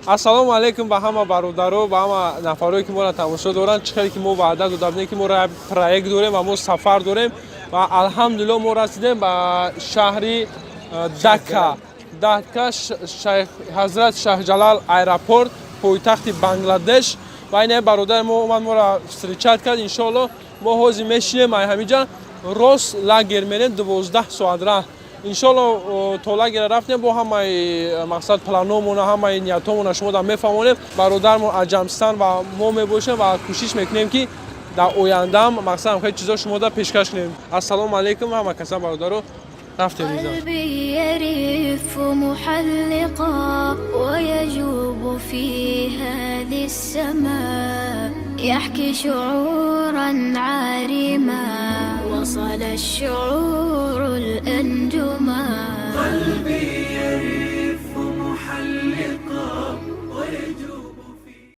Ассалому алайкум ба ҳама бародаро, ба ҳама нафарое, ки моро тамошо доранд. Чӣ хеле ки мо ваъда дода будем, ки мо проект дорем ва мо сафар дорем, ва алҳамдулилло, мо расидем ба шаҳри Дака, Ҳазрат Шаҳҷалал аэропорт, пойтахти Бангладеш. Ва ин бародари мо омад, моро встречать кард. Иншоалло, мо ҳозир мешинем, ай ҳамиҷа рост лагер мерем, 12 соат раҳ. Иншоалло, то лагера рафтем, бо ҳамаи мақсад, планомона, ҳамаи ниятомона шумо дар мефаҳмонем. Бародармон Аҷамстан ва мо мебошем ва кӯшиш мекунем, ки дар ояндаам мақсад хеле чизо шумо да пешкаш кунем. Ассалому алайкум, ҳама каса, бародаро, рафтем. قلبي يرف محلقا ويجوب في هذه السماء، يحكي شعورا عارما، وصل الشعور الأنجما.